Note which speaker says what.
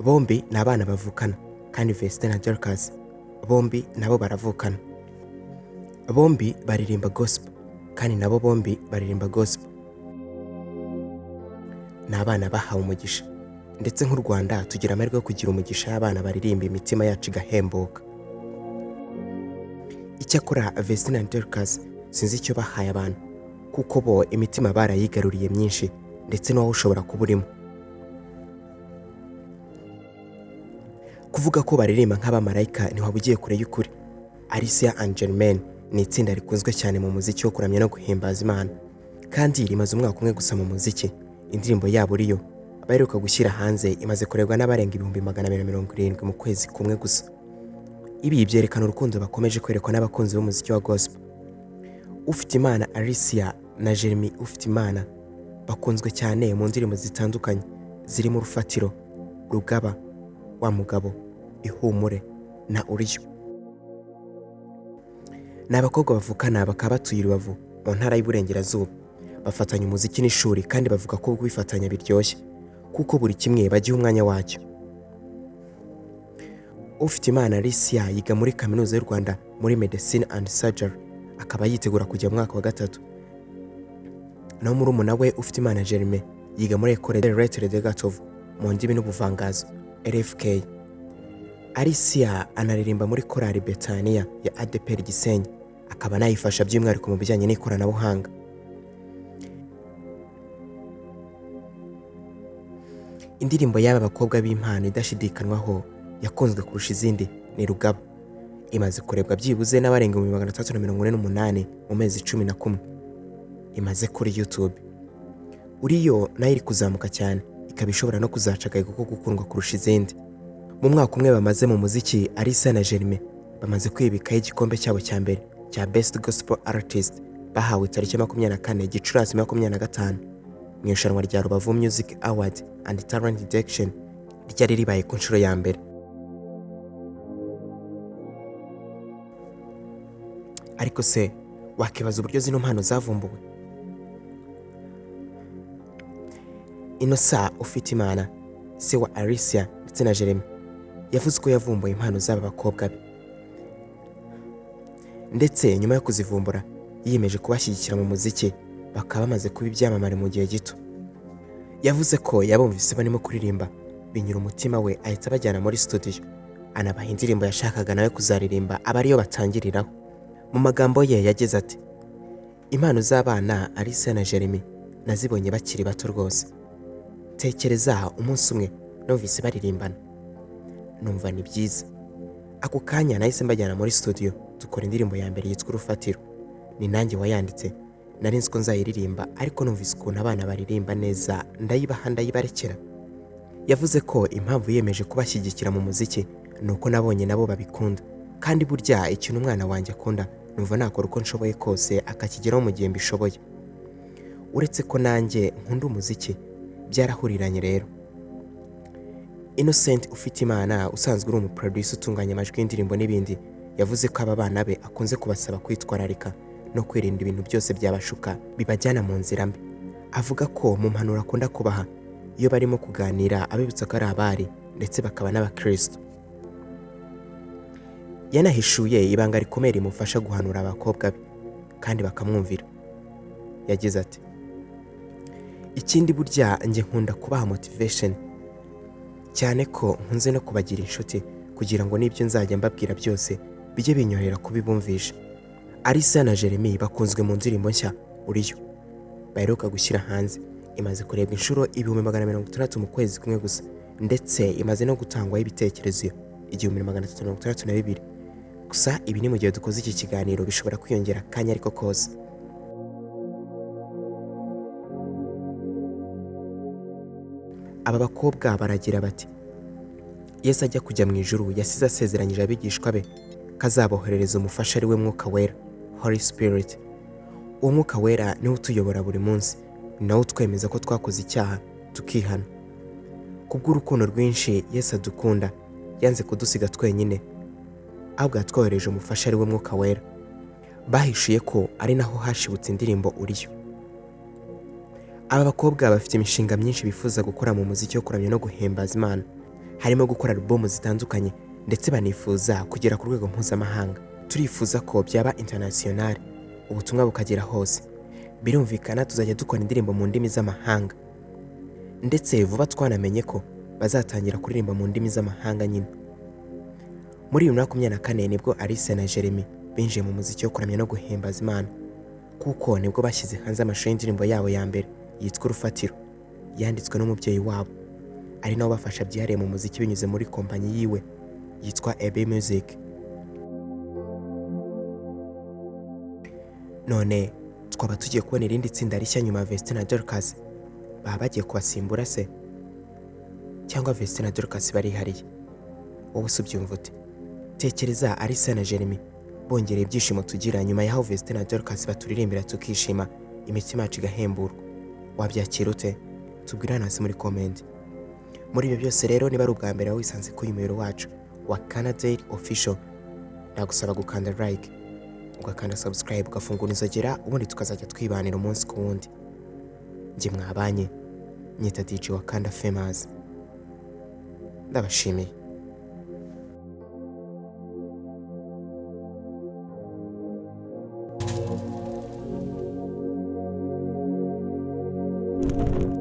Speaker 1: Bombi ni abana bavukana, kandi Vestine na Dorcas bombi nabo baravukana. Bombi baririmba gospel, kandi nabo bombi baririmba gospel. Ni abana bahawe umugisha, ndetse nk'u Rwanda tugira amahirwe yo kugira umugisha y'abana baririmba imitima yacu igahembuka. Icyakora Vestine na Dorcas sinzi icyo bahaye abantu, kuko bo imitima barayigaruriye myinshi, ndetse n'uwawe ushobora kuba urimo. Kuvuga ko baririmba nk'abamarayika ntiwaba ugiye kure y'ukuri. Alicia and Germaine ni itsinda rikunzwe cyane mu muziki wo kuramya no guhimbaza Imana, kandi rimaze umwaka umwe gusa mu muziki. Indirimbo yabo Uriyo baheruka gushyira hanze imaze kurebwa n'abarenga 270,000 mu kwezi kumwe gusa. Ibi byerekana urukundo bakomeje kwerekwa n'abakunzi b'umuziki wa gospel. Ufitimana Alicia na Jeremy Ufitimana bakunzwe cyane mu ndirimbo zitandukanye zirimo Urufatiro, Rugaba, Wa Mugabo, Ihumure na Uriyo. Ni abakobwa bavukana bakaba batuye i Rubavu mu ntara y'Iburengerazuba. Bafatanya umuziki n'ishuri, kandi bavuga ko kubifatanya biryoshye kuko buri kimwe bagiha umwanya wacyo. Ufitimana Alicia yiga muri Kaminuza y'u Rwanda muri Medicine and Surgery, akaba yitegura kujya mu mwaka wa 3. Naho murumuna we Ufitimana Germain yiga muri Ecole des Lettres de Gatovu mu ndimi n'ubuvanganzo RFK. Alicia anaririmba muri korali Betania ya ADEPR Gisenyi, akaba anayifasha by'umwihariko mu bijyanye n'ikoranabuhanga. Indirimbo y'aba bakobwa b'impano idashidikanywaho yakunzwe kurusha izindi ni Rugaba. Imaze kurebwa byibuze n'abarenga 648,000 mu mezi 11 imaze kuri YouTube. Uriyo nayo iri kuzamuka cyane, ikaba ishobora no kuzaca agahigo ko gukundwa kurusha izindi. Mu mwaka umwe bamaze mu muziki, Alicia na Germain bamaze kwibikaho igikombe cyabo cya mbere cya Best Gospel Artist bahawe tariki 24 Gicurasi 25 mu irushanwa rya Rubavu Music Award and Talent Detection ryari ribaye ku nshuro ya mbere. Ariko se wakibaza uburyo zino mpano zavumbuwe? Innocent Ufitimana, se wa Alicia ndetse na Jeremy, yavuze ko yavumbuye impano z'aba bakobwa be, ndetse nyuma yo kuzivumbura yiyemeje kubashyigikira mu muziki, bakaba bamaze kuba ibyamamare mu gihe gito. Yavuze ko yabumvise barimo kuririmba binyura umutima we, ahita abajyana muri studio, anabaha indirimbo yashakaga nawe kuzaririmba aba ariyo batangiriraho. Mu magambo ye yagize ati: "Impano z'abana Alicia na Jeremy nazibonye bakiri bato rwose. Tekereza umunsi umwe numvise baririmbana, numva ni byiza. Ako kanya nahise mbajyana muri studio dukora indirimbo ya mbere yitwa Urufatiro. Ni nanjye wayanditse, nari nzi ko nzayiririmba, ariko numvise ukuntu abana baririmba neza ndayibaha ndayibarekera." Yavuze ko impamvu yiyemeje kubashyigikira mu muziki ni uko nabonye nabo babikunda, kandi burya ikintu umwana wanjye akunda numva nakora uko nshoboye kose akakigeraho mu gihe mbishoboye. Uretse ko nanjye nkunda umuziki, byarahuriranye rero. Innocent Ufitimana usanzwe uri umuproducer utunganya amajwi y'indirimbo n'ibindi, yavuze ko aba bana be akunze kubasaba kwitwararika no kwirinda ibintu byose byabashuka bibajyana mu nzira mbi. Avuga ko mu mpanuro akunda kubaha iyo barimo kuganira abibutsa ko ari abari ndetse bakaba n'abakristo. Yanahishuye ibanga rikomeye rimufasha guhanura abakobwa be kandi bakamwumvira. Yagize ati: "Ikindi burya njye nkunda kubaha motivation, cyane ko nkunze no kubagira inshuti kugira ngo n'ibyo nzajya mbabwira byose bijye binyorohera kubibumvisha." Alicia na Jeremy bakunzwe mu ndirimbo nshya Uriyo baheruka gushyira hanze, imaze kurebwa inshuro 160,000 mu kwezi kumwe gusa, ndetse imaze no gutangwaho ibitekerezo 1362. Gusa ibi ni mu gihe dukoze iki kiganiro, bishobora kwiyongera akanya ariko kose. Aba bakobwa baragira bati: "Yesu ajya kujya mu ijuru yasize asezeranyije abigishwa be ko azaboherereza umufasha ari we Mwuka Wera, Holy Spirit. Uwo Mwuka Wera niwe utuyobora buri munsi, ni nawe utwemeza ko twakoze icyaha tukihana. Kubw'urukundo rwinshi Yesu adukunda, yanze kudusiga twenyine, ahubwo yatwohereje umufasha ari we Mwuka Wera." Bahishuye ko ari naho hashibutse indirimbo Uriyo. Aba bakobwa bafite imishinga myinshi bifuza gukora mu muziki wo kuramya no guhimbaza Imana, Harimo gukora alubumu zitandukanye, ndetse banifuza kugera ku rwego mpuzamahanga. "Turifuza ko byaba international, ubutumwa bukagera hose. Birumvikana tuzajya dukora indirimbo mu ndimi z'amahanga." Ndetse vuba twanamenye ko bazatangira kuririmba mu ndimi z'amahanga nyine. Muri 2024 nibwo Alice na Jeremy binjiye mu muziki wo kuramya no guhimbaza Imana, kuko nibwo bashyize hanze amashusho y'indirimbo yabo ya mbere yitwa "Urufatiro", yanditswe n'umubyeyi wabo, ari nawe ubafasha byihariye mu muziki binyuze muri kompanyi yiwe yitwa Ebe Music. None twaba tugiye kubona irindi tsinda rishya nyuma ya Vestine na Dorcas? Baba bagiye kubasimbura se, cyangwa Vestine na Dorcas barihariye? Wowe se ubyumva ute? Tekereza Alice na Jeremy bongereye ibyishimo tugira nyuma y'aho Vestine na Dorcas baturirimbira tukishima, imitima yacu igahemburwa. Wabyakira ute? Tubwire hano hasi muri comment. Muri ibyo byose rero, niba ari ubwa mbere wisanze ku uyu muyoboro wacu wa Canada Official, nagusaba gukanda like, ugakanda subscribe, ugafungura inzogera, ubundi tukazajya twibanira umunsi ku wundi. Njye mwabanye nyita DJ Wakanda Famous, ndabashimiye.